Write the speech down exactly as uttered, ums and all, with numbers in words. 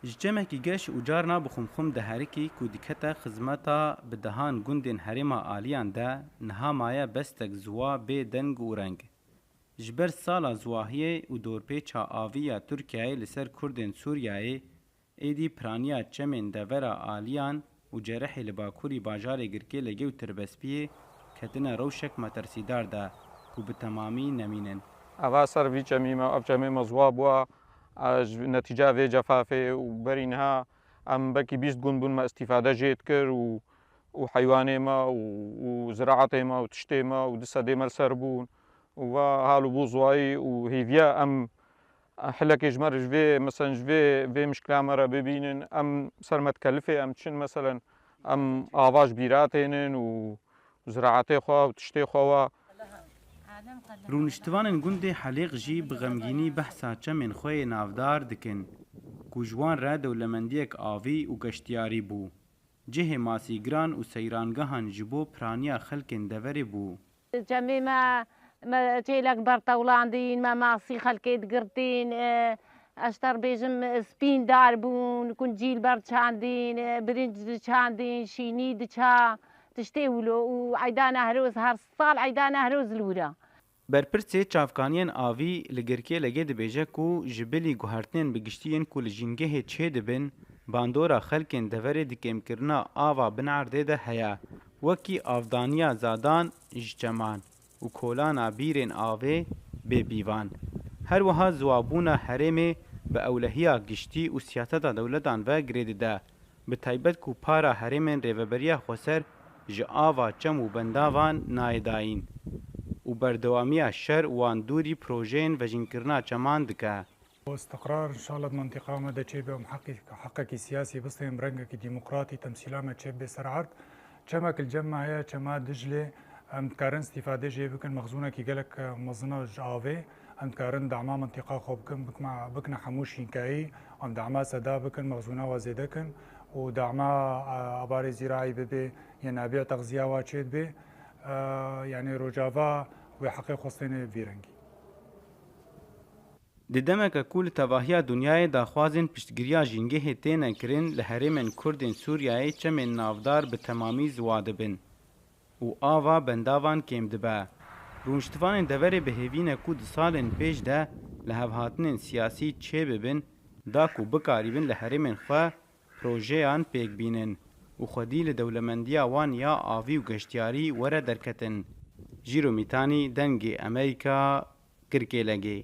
Ji çemekî geş û carna bi xumxum diherikî ku dikete xizmeta bi dehan gundên herêma Aliyan de, niha maye bestek ziwa bê deng û reng. Ji ber sala ziwahiyê û dorpêça avî ya Tirkiyeyê li ser Kurdên Sûriyeyê, êdî piraniya çemên devera Aliyan û Cerehê li bakurî bajarê Girkêlegê û Tirbespiyê ketine rewşek metirsîdar de ku bi temamî nemînin. Eva ser vî çemî me, ev çemê me ziwa bûa, e, ji netîca vê cefafê û berî niha em belkî bîst gund bûn me îstîfade jê dikir û, û heywanê me û, û ziraetê me û tiştê me û du sedê me li ser bûn û va hal û bû ziwayî û hêviya em hilekê ji me re ji vê, meselen ji vê, vê mişkila me re bibînin, em ser me dikelifê em çin, meselen em ava ji bîra tênin û ziraetê xwe û tiştê xwe wa. Rûniştivanên gundê Helêq jî bi xemgînî behsa çemên xwe yê navdar dikin, ku ji wan re dewlemendiyek avî û geştiyarî bû. Cihê masîgiran û seyrangehan ji bo piraniya xelkên deverê bû. Çemê me, me çêlek bertewlandîn, me masî xelkê digirtîn, e, ez ji te re bêjim, e, spîn dar bûn, kuncîl berçandîn, e, birinc diçandîn, şînî diça, tiştê wilo û eyda Newroz, her sal eyda Newroz li wira. Berpirsê çavkaniyên avî li Girkêlegê dibêje ku ji bilî guhertinên bi giştî yên ku li jîngehê çêdibin, bandora xelkên deverê di kêmkirina ava bin erdê de heye, wekî avdaniya zadan ji çeman û kolana bîrên avê bê pîvan. Her wiha ziwabûna herêmê bi ewlehiya giştî û siyaseta dewletan ve girê dide. Bi taybet ku para herêmên Rêveberiya Xweser ji ava çem û bendavan nayê dayîn û berdewamiya şer wan dûrî projeyên vejînkirina çeman dike. Îstiqrar înşallah di mentiqa me de çêbe, em heqî-, heqekî siyasî bistên, bi rengekî demokratî temsîla me çêbe ser erd. Çemek li cem me heye, çema Diclê, em dikarin îstîfade jê bikin, mexzûnekî gelek, e, mezin e ji avê. Em dikarin dama mentiqa xwe bikin, bikma-, bikine hemû şînkayî, em dama seda bikin, mexzûna we zêde kin û dama, e, abarê zîraî bibe, yenabî texziya we çêdibe. E, yanî Rojava wê heqê xwestêne vî rengî. Di demeke ku li tevahiya dinyayê daxwazên piştgiriya jîngehê têne kirin, li herêmên Kurdên Sûriyeyê çemên navdar bi temamî ziwa dibin û ava bendavan kêm dibe. Rûniştivanên deverê bi hêvî ne ku di salên pêş de lihevhatinên siyasî çêbibin, da ku bikarîbin li herêmên xwe projeyan pêk bînin û xwedî li dewlemendiya wan ya avî û geştiyarî were derketin. Jîro Mîtanî, Dengê Emerîka, Girkêlegê.